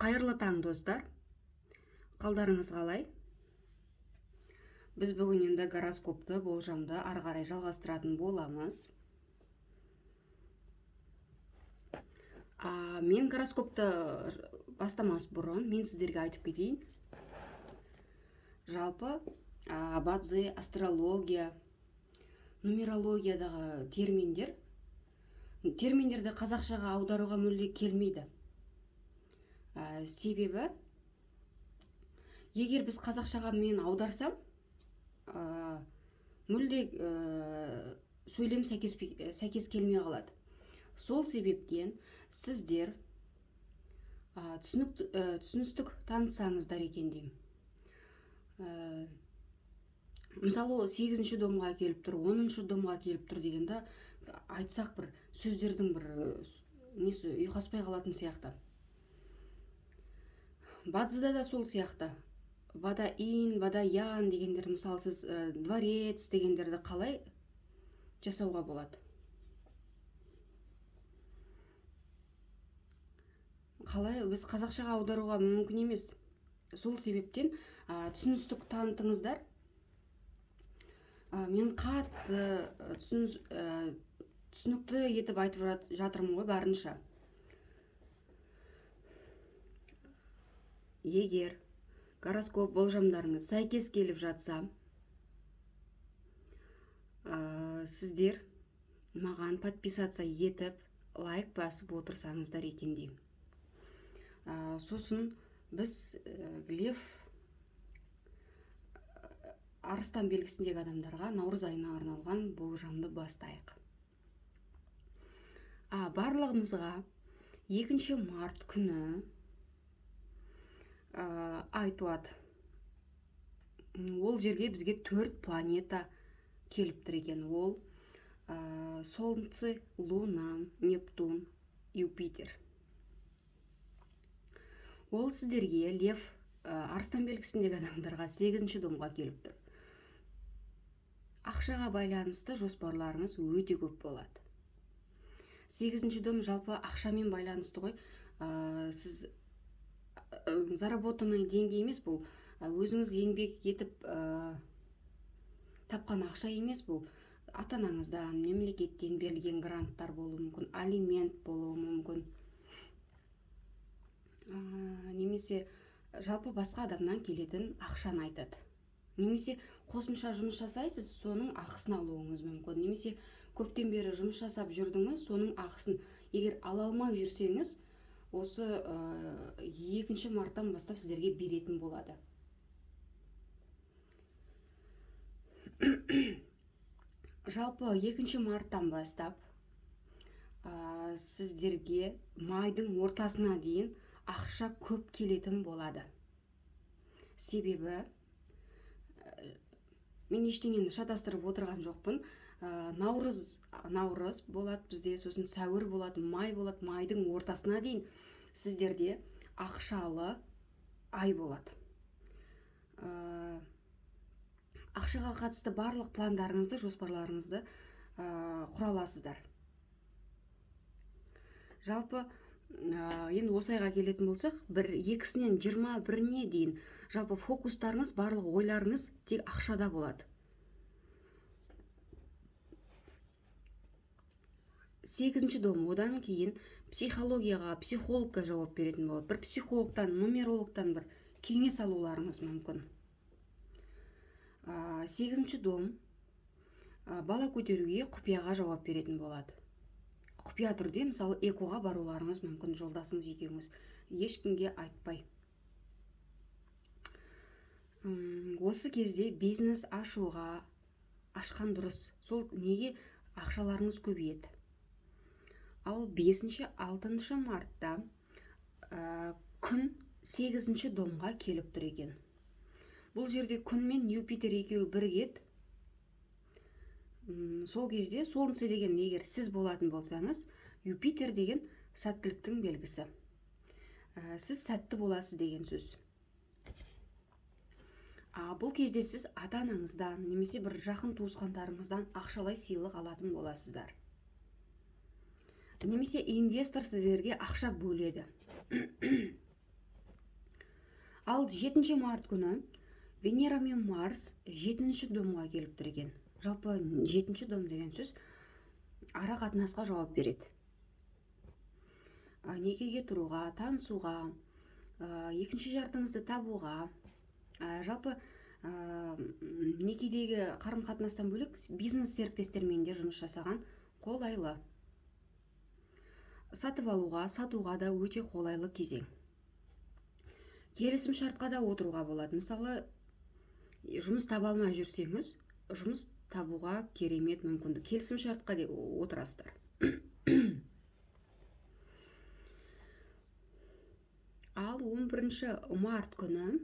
Қайырлы таң, достар! Қалдарыңыз қалай? Біз бүгін енді гороскопты, болжамды ары қарай жалғастыратын боламыз. Мен гороскопты бастамас бұрын мен сіздерге айтып кетейін. Жалпы бацзы, астрология, нумерологиядағы терминдерді қазақшаға аударуға мүлде келмейді. Себебі егер біз қазақшаға мен аударсам, мүлде сөйлем сәйкес келмей қалады. Сол себептен сіздер түсіністік танытсаңыздар екен деймін. Мысалы, ол 8-ші домға келіп тұр, 10-шы домға келіп тұр дегенде айтсақ, бір сөздердің бір несі ұйқаспай қалатын сияқты. Бацзыда да сол сияқты. Бада ин, бада ян дегендер, мысалы, сіз дворец дегендерді қалай жасауға болады? Қалай біз қазақшаға аударуға мүмкін емес. Сол себептен түсіністік танытыңыздар. Мен қатты түсінікті етіп айтып жатырмын ғой барынша. Егер гороскоп болжамдарыңыз сәйкес келіп жатса, сіздер маған подписаться етіп, лайк басып отырсаңыздар екен деймін. Сосын біз лев, арыстан белгісіндегі адамдарға наурыз айына арналған болжамды бастайық. Барлығымызға 2 март күні ай туады. Ол жерге бізге 4 планета келіп тұр екен. Ол Солнце, Луна, Нептун, Юпитер. Ол сіздерге лев, арыстан белгісіндегі адамдарға 8-ші домға келіп тұр. Ақшаға байланысты жоспарларыңыз өте көп болады. 8-ші дом жалпы ақшамен байланысты ғой. Сіз заработанный деньги емес бұл. Өзіңіз еңбек етіп тапқан ақша емес бұл. Ата-анаңыздан, мемлекеттен берілген гранттар болуы мүмкін, алимент болуы мүмкін. Немесе жалпы басқа адамнан келетін ақшаны айтады. Немесе қосымша жұмыс жасайсыз, соның ақысын алуыңыз мүмкін. Немесе көптен бері жұмыс жасап жүрдіңіз, соның ақысын егер ала алмай жүрсеңіз, осы 2 марттан бастап сіздерге беретін болады. Жалпы 2 марттан бастап сіздерге майдың ортасына дейін ақша көп келетін болады. Себебі мен ештеңені шатастырып отырған жоқпын. Наурыз болады бізде, сосын сәуір болады, май болады. Майдың ортасына дейін сіздерде ақшалы ай болады. Ақшаға қатысты барлық пландарыңызды, жоспарларыңызды құра аласыздар. Жалпы енді осы айға келетін болсақ, бір екісінен жиырма біріне дейін жалпы фокустарыңыз, барлық ойларыңыз тек ақшада болады. 8-ші дом, одан кейін психологияға, психологқа жауап беретін болады. Бір психологтан, нумерологтан бір кеңес алуларыңыз мүмкін. 8-ші дом, бала көтеруге, құпияға жауап беретін болады. Құпия түрде, мысалы, экоға баруларыңыз мүмкін, жолдасыңыз екеуіңіз, ешкімге айтпай. Осы кезде бизнес ашқан дұрыс. Сол неге ақшаларыңыз көбейеді. Ал 5-ші, 6-шы мартта күн 8-ші домға келіп тұр екен. Бұл жерде күн мен Юпитер екеуі бірігеді. Сол кезде Солнце деген егер сіз болатын болсаңыз, Юпитер деген сәттіліктің белгісі. Сіз сәтті боласыз деген сөз. Бұл кезде сіз ата-анаңыздан немесе бір жақын туысқандарыңыздан ақшалай сыйлық алатын боласыздар. Немесе инвестор сіздерге ақша бөледі. Ал 7 март күні Венера мен Марс 7-ші домға келіп тұр екен. Жалпы 7-ші дом деген сөз ара қатынасқа жауап береді. Некеге тұруға, танысуға, екінші жартыңызды табуға, жалпы некедегі қарым-қатынастан бөлек бизнес серіктестермен де жұмыс жасаған қолайлы. Сатып алуға, сатуға да өте қолайлы кезең. Келісім шартқа да отыруға болады. Мысалы, жұмыс таба алмай жүрсеңіз, жұмыс табуға керемет мүмкіндік. Келісім шартқа де отырасыздар. Ал 11 март күні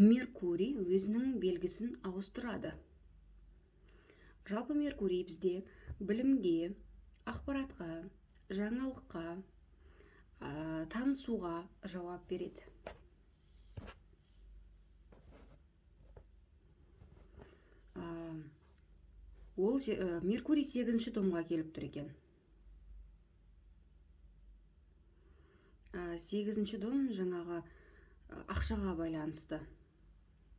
Меркурий өзінің белгісін ауыстырады. Жалпы Меркурий бізде білімге, ақпаратқа, жаңалыққа, танысуға жауап береді. Ол Меркурий 8-ші домға келіп тұр екен. 8-ші дом жаңағы ақшаға байланысты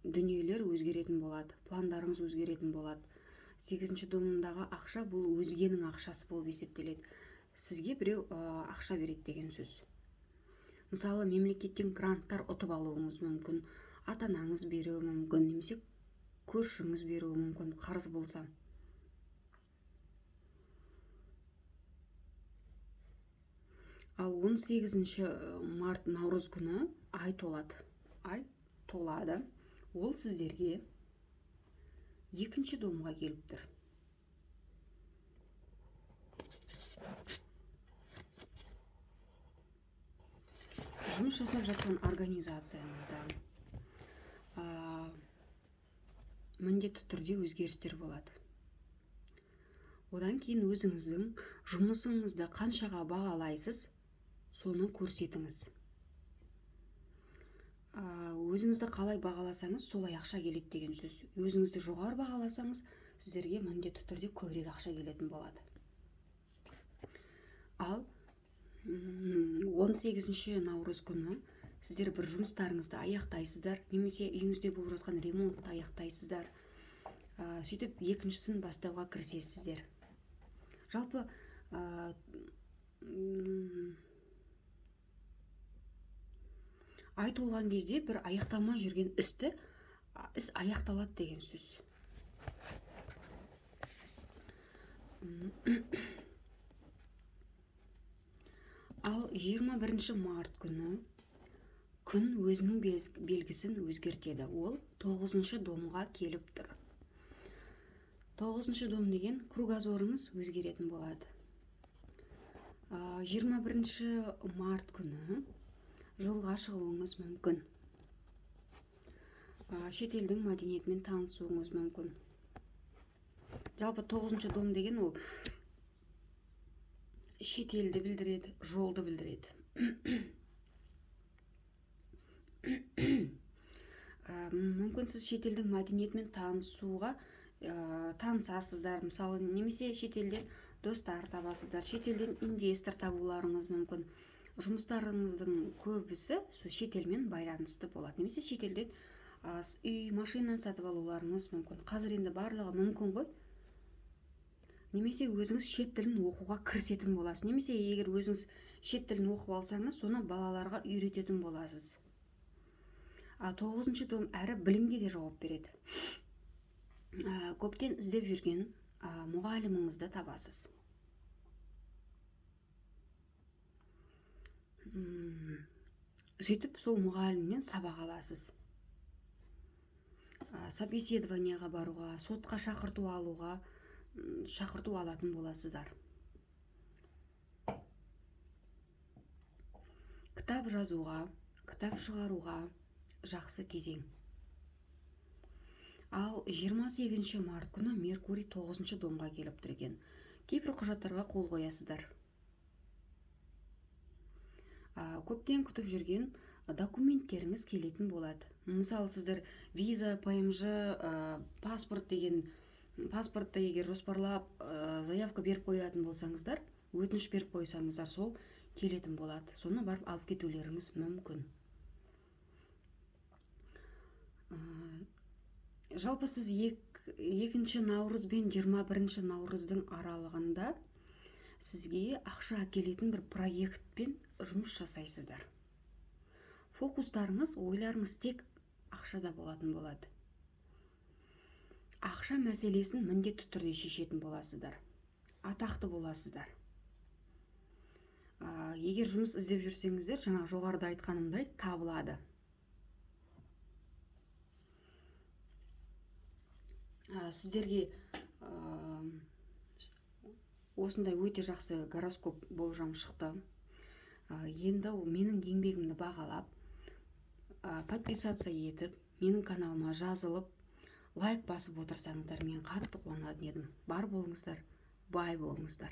дүниелер өзгеретін болады, пландарыңыз өзгеретін болады. 8-ші домдағы ақша бұл өзгенің ақшасы болып есептеледі. Сізге біреу ақша береді деген сөз. Мысалы, мемлекеттен гранттар ұтып алуыңыз мүмкін, ата-анаңыз беруі мүмкін, немесе көршіңіз беруі мүмкін, қарыз болса. Ал 18 март наурыз күні ай толады. Ай толады. Ол сіздерге 2-ші домға келіп тұр. Жұмыс жасап жатқан организацияңызда міндетті түрде өзгерістер болады. Одан кейін өзіңіздің жұмысыңызды қаншаға бағалайсыз, соны көрсетіңіз. Өзіңізді қалай бағаласаңыз, солай ақша келеді деген сөз. Өзіңізді жоғары бағаласаңыз, сіздерге міндетті түрде көбірек ақша келетін болады. Ал 18 наурыз күні сіздер бір жұмыстарыңызды аяқтайсыздар, немесе үйіңізде болып жатқан ремонтты аяқтайсыздар. Сөйтіп екіншісін бастауға кірісесіздер. Жалпы ай толған кезде бір аяқталмай жүрген іс аяқталады деген сөз. Ал 21 март күні күн өзінің белгісін өзгертеді. Ол 9-шы домға келіп тұр. 9-шы дом деген кругозорыңыз өзгеретін болады. 21 март күні жолға шығуыңыз мүмкін. Шетелдің мәдениетімен танысуыңыз мүмкін. Жалпы 9-шы дом деген ол шетелді білдіреді, жолды білдіреді. Мүмкін сіз шетелдің мәдениетімен танысуға танысасыздар, мысалы, немесе шетелден достар табасыздар, шетелден инвестор табуларыңыз мүмкін. Жұмыстарыңыздың көбісі сол шетелмен байланысты болады, немесе шетелден үй, машина сатып алуларыңыз мүмкін. Қазір енді барлығы мүмкін ғой. Немесе өзіңіз шет тілін оқуға кірісетін боласыз, немесе егер өзіңіз шет тілін оқып алсаңыз, соны балаларға үйрететін боласыз. Ал 9-шы дом әрі білімге де жауап береді. Көптен іздеп жүрген мұғаліміңізді табасыз. Сөйтіп сол мұғалімнен сабақ аласыз. Собеседованияға баруға, сотқа шақырту алуға, шақырту алатын боласыздар. Кітап жазуға, кітап шығаруға жақсы кезең. Ал 28 март күні Меркурий 9-шы домға келіп тұр екен. Кейбір құжаттарға қол қоясыздар. Көптен күтіп жүрген документтеріңіз келетін болады. Мысалы, сіздер виза, ПМЖ, паспорт деген паспортты егер жоспарлап, заявка беріп қоятын болсаңыздар, өтініш беріп қойсаңыздар, сол келетін болады. Соны барып алып кетулеріңіз мүмкін. Жалпы сіз 2 наурыз бен 21 наурыздың аралығында сізге ақша әкелетін бір проектпен жұмыс жасайсыздар. Фокустарыңыз, ойларыңыз тек ақшада болатын болады. Ақша мәселесін міндетті түрде шешетін боласыздар. Атақты боласыздар. Егер жұмыс іздеп жүрсеңіздер, жаңа жоғарыда айтқанымдай табылады. Сіздерге осындай өте жақсы гороскоп болжам шықты. Енді менің еңбегімді бағалап, подписаться етіп, менің каналыма жазылып, лайк басып отырсаңыздар, мен қатты қуанатын едім. Бар болыңыздар, бай болыңыздар.